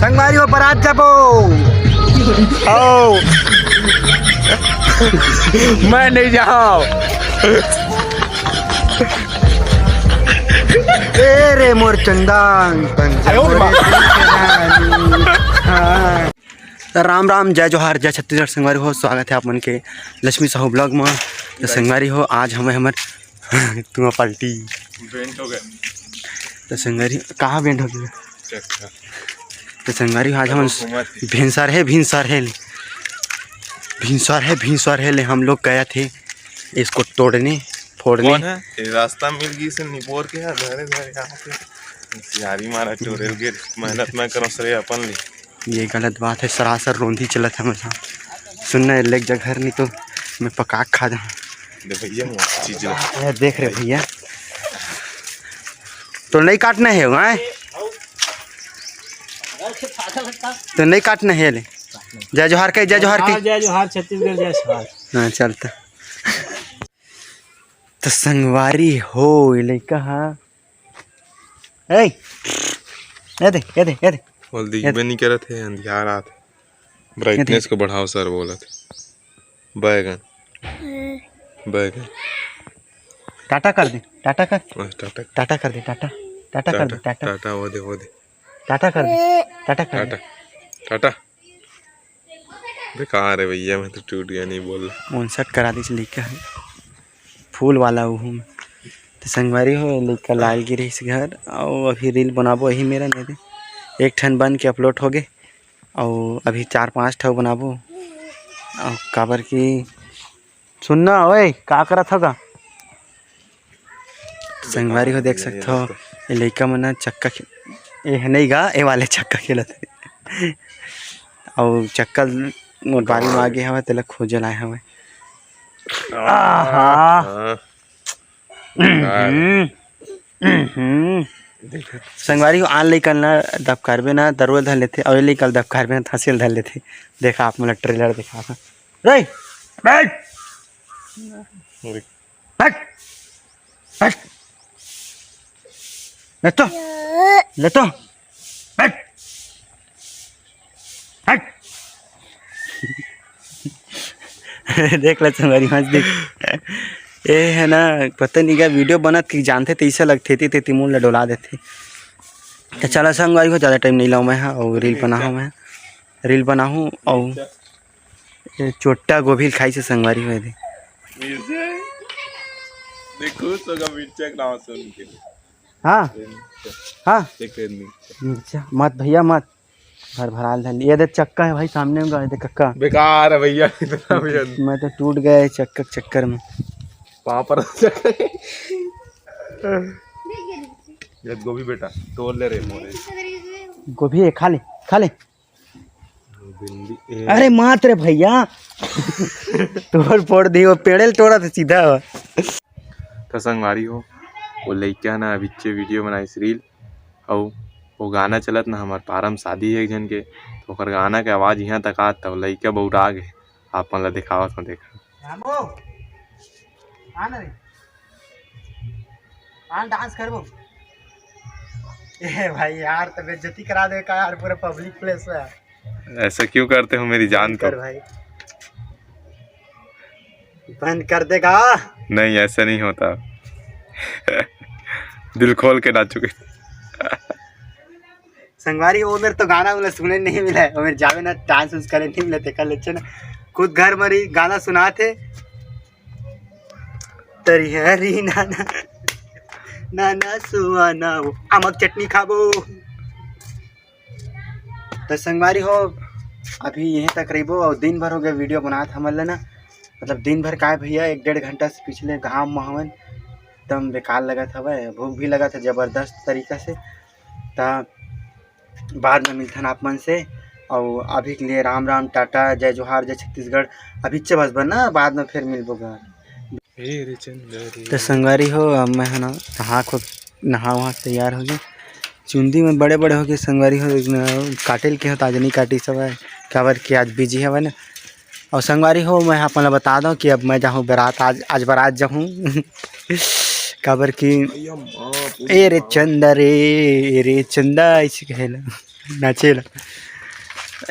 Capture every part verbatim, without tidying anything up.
संगवारी हो, बारात जाबो। आओ। मैं नहीं जाओ। ए रे मोर चंदन। आयो रे माँ। हाँ। राम राम, जय जोहार, जय छत्तीसगढ़ संगवारी हो। स्वागत है आप मन के लक्ष्मी साहू ब्लॉग में। तो संगवारी हो, आज हमें हमर तुमा पलटी। बेंट हो गए। तो संगवारी, कहाँ बेंट हो गया? चक्कर। तो संगवारी, आज हम घूमत ही। भिनसर है, भिनसर है, भिनसर है, भिनसर है ले हम लोग गया थे इसको तोड़ने, फोड़ने। कौन है? ये रास्ता मिल गई से निपोर के है, धरे धरे यहाँ पे। सियारी मारा चोरेल गिर, मेहनत मैं करो सरे अपन ले। ये गलत बात है, सरासर रोंधी चलत है हमेशा। सुनना है, लेक जा घर, नहीं तो मैं पका के खा जाऊँ। दे भैया, वो चीज ला। अरे देख रहे भैया, तो नहीं काटना है वो, हैं? तो नहीं काटना है ले। जय जोहार के, जय जोहार के। हाँ, जय जोहार, छत्तीसगढ़ जय जोहार। हाँ, चलता। तो संगवारी हो, ये लइका हा। ए, ये दे, ये दे, ये दे। बोल, दिखबे नहीं करत है, अंधियार आत। ब्राइटनेस को बढ़ाओ सर, बोलत। बैगन। बैगन। टाटा कर दे, टाटा कर। बस टाटा। टाटा कर दे, टाटा। टाटा कर दे, टाटा। टाटा, वो दे, वो दे। टाटा कर दे, टाटा कर दे। टाटा। टाटा। बेकार है भैया, मैं तो टूट गया, नहीं बोल। उनसठ करा दीस लइका है, फूल वाला उहू में। तो संगवारी हो, लइका लाल गिरे इस घर, और अभी रील बनाबो यही मेरा नहीं दे। एक ठन बन के अपलोड हो गए, और अभी चार पांच ठो बनाबो, और काबर की सुनना ओए, का करत हो गा? संगवारी हो, देख सकत हो, ये लइका मन ह चक्का खे-, ए ह नहीं गा, ए वाले चक्का खेलत हे। अउ चक्का मोर बारी में आगे हवय, तेला खोजे लाए हवय। आहा। हाँ। हम्म। हम्म। संगवारी हो, आन लइका ल दबकारबे ना, दरुआ धर लेथे, अउ ए लइका ल दबकारबे ना, हंसी ल धर लेथे। देखा, आप मन ल ट्रेलर देखा था। रे, बैठ। अरे। हट! हट! ले तो! ले तो! हट! हट! देख ले संगवारी, मत देख। ए है ना, पता नहीं क्या वीडियो बनत कि जानथे, तैसे लगथे, तेती तेती मुंह ल डोला देथे। तो चला संगवारी हो, ज़्यादा टाइम नहीं लाऊँ मैं, हाँ, और रील बनाऊँ मैं, रील बनाऊँ और ये चोट्टा गोभी खाई से संगवारी हो दे। मिर्चा। देख, खुश होगा मिर्चा के नाम सुन के। हाँ। हाँ। देख, मिर्चा। मिर्चा मत भैया, मत। भर भराल धर लिया। ये देख चक्का है भाई, सामने में गाड़ी देख चक्का। बेकार है भैया, इतना भी जल्दी। मैं तो टूट गया है चक्का के चक्कर में। पाँव पर चक्का। ये गोभी बेटा, तोड़ ले रे मोरे। गोभी है, खा ले, खा ले। भिंडी, ए। अरे मात रे भैया। तोड़ फोड़ दी, वो पेड़े ल तोड़ा था सीधा। तो संगवारी हो, वो लइका ना अभिच्चे वीडियो बनाइस रील, अउ वो गाना चलत ना, हमार पारा म शादी है एक झन के, तो ओकर गाना के आवाज यहाँ तक आत, तब लइका बौरा गे। आप मन ला देखावत हूँ, देखा। रामू, आ ना रे। आ, डांस करबो। ए भाई यार, तो बेइज्जती करा दे का यार, पूरा पब्लिक प्लेस है। ऐसा क्यों करते हो मेरी जान को? कर भाई। बंद कर देगा। नहीं, ऐसा नहीं होता। दिल खोल के नाचोगे। संगवारी, वो मेरे तो गाना वाला सुने नहीं मिला है, वो मेरे जावे ना डांस उस करे नहीं मिला, तेकर ले ना खुद घर मरी गाना सुनाथे। तरी हरी नाना, नाना सुआना वो आमक चटनी खाबो। तो संगवारी हो, अभी यहीं तक रहिबो और दिन भर हो गया वीडियो बनात हमन ल ना, मतलब दिन भर काय भैया, एक डेढ़ घंटा से पिछले घाम में हवन, एकदम बेकार लगत हवय, भूख भी लगत है जबरदस्त तरीका से। त बाद में मिलथन आप मन से, और अभी के लिए राम राम, टाटा, जय जोहार, जय छत्तीसगढ़। अभी चे बस बन ना, बाद में फिर मिलबो गा। हे रे चंदा रे। तो संगवारी हो, अब मैं है ना नहा खो नहा वहा के तैयार हो गए। चुंदी में बड़े बड़े हो गए संगवारी हो, न काटे ल के हो तो आज नहीं काटी सब है, काबर कि आज बिजी हवय ना। और संगवारी हो, मैं आप मन ल बता दूं कि अब मैं जाहूँ बारात, आज, आज बारात जाहूँ। काबर कि भैया माँ, पूरी ए रे माँ। चंदा रे, ए रे चंदा, ऐसे कहेला। नाचे ला।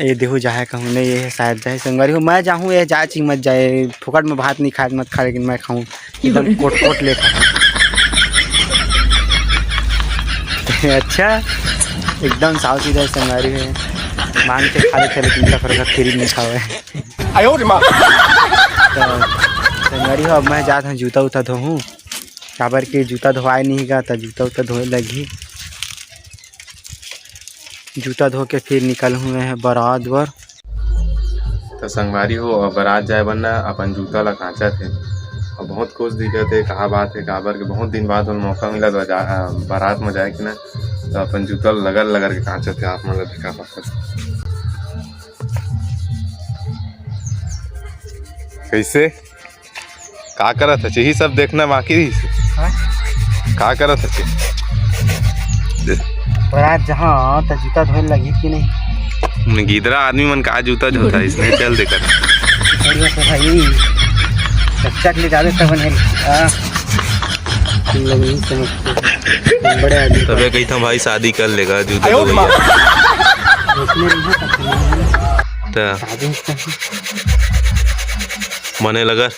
ये देहू जाहे कहूँ नहीं, ये शायद जाहे संगवारी हो, मैं जाहूँ, ये जा ची मत जाए, फोकट में भात नहीं खाए मत खा, लेकिन मैं खाऊँ एकदम कोट कोट ले खाऊँ। अच्छा, एकदम साव सीधा संगवारी है, मांग के खा लेते, लेकिन सफर का फ्री नहीं खावे। आयो रे माँ। तो संगवारी हो, अब मैं जात हूँ जूता उता धोहूँ, काबर के जूता धोवाए नहीं गा, तो जूता उता धोए लगही। जूता धो के फिर निकल हुए हैं बारात बर। तो संगवारी हो, अब बारात जाए बर ना अपन जूता ला कांचत हे। अब बहुत खुश दिखत हे, कहा बात हे, काबर के बहुत दिन बाद उन मौका मिला बाजा-, अ, बारात में जाए के ना, तो अपन जूता लगल लगल के कांचत हे, आप मन ला दिखा सकत। कैसे? का करत हचे? यही सब देखना बाकी रही से। हाँ? का करत हचे? बारात जहाँ त जूता धोए लगी कि नहीं? गिदरा आदमी मन का जूता धोता है, इसने चल देखा। बढ़िया तो भाई, बच्चा के ले जावे तब नहीं। हाँ। तुम लोग नहीं समझते। तुम बड़े आदमी। तबे कही था भाई, शादी कर लेगा, जूता आयो धोवैया। रे माँ। इसमें नहीं है, तब तो नहीं है। त शादी करनी। बने लगा।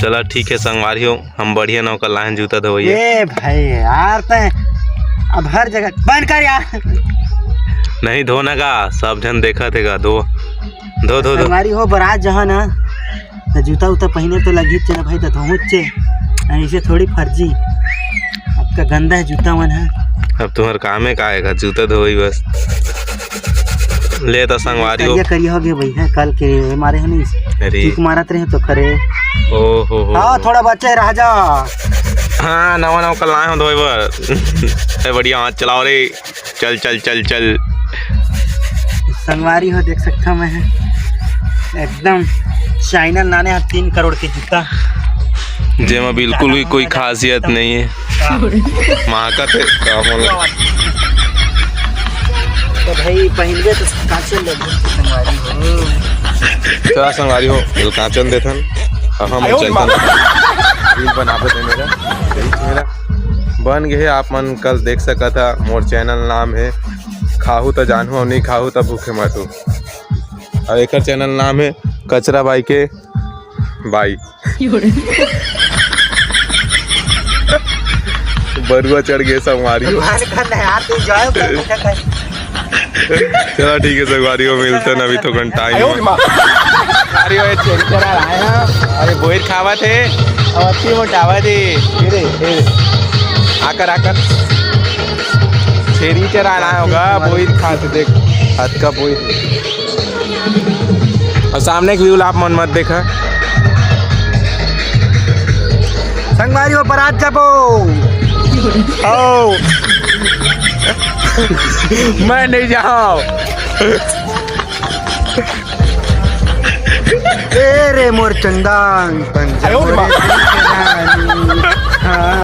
चला ठीक है संगवारी हो, हम बढ़िया नौकर लाहन जूता धोवैया। ए भाई यार, तैं अब हर जगह बंद कर यार। नहीं धोना का, सब झन देखत हे का, धो, धो, धो, धो। संगवारी हो, बारात जहाँ ना, त जूता उता पहिने तो लगी च ना भाई, त धोहूच चे। ऐसे थोड़ी फर्जी। आपका गंदा है जूता मन है। अब तुम्हार काम है का आएगा, जूता धोई बस। ले तो संगवारी हो। करिया करिया हो गए भाई, है कल के मारे हो नहीं। अरे। चूक मारत रहे तो खरे। ओ हो हो हाँ, हो। थोड़ा बचे रह जा। हाँ, नवा नवा कल आए हो धोए बर। ए, बढ़िया हाथ चलाओ रे। चल, चल, चल, चल। संगवारी हो, देख सकता मैं एकदम चाइना लाने हा तीन करोड़ के जूता। जेमा बिल्कुल भी कोई खासियत नहीं है। हाँ। महकत है, का बोला? तो भाई, पहनबे तो काचे लगे संगवारी हो। चला संगवारी हो, बिल काचन देथन। अब हम आयो चलथन। माँ। रील बनाबे ते मेरा, यही मेरा बन गए। आप मन कल देख सकत हा, मोर चैनल नाम है खाहू त जानहू और नहीं खाहू त भूखे मरहू। और एकर चैनल नाम है कचरा बाई के बाई। बरुआ चढ़ गए संगवारी हो। भगवान का नया तो जाए, भूखे खाए। चला ठीक है संगवारी हो, मिलते हैं अभी थोकन टाइम। अरे ओए, चेरी चरा आया। अरे बोइर खावत हे। अउ अति मोटावत हे। ये रे, ये रे। आकर, आकर। चेरी चरा आया होगा, बोइर खात हे, देख। हाथ का बोइर। अउ सामने के व्यू ला आप मन मत देखा। संगवारी हो, बारात जाबो। आओ। मैं नहीं जाओ। ए रे मोर चंदन, पंजाब आयो रे रे माँ। हाँ।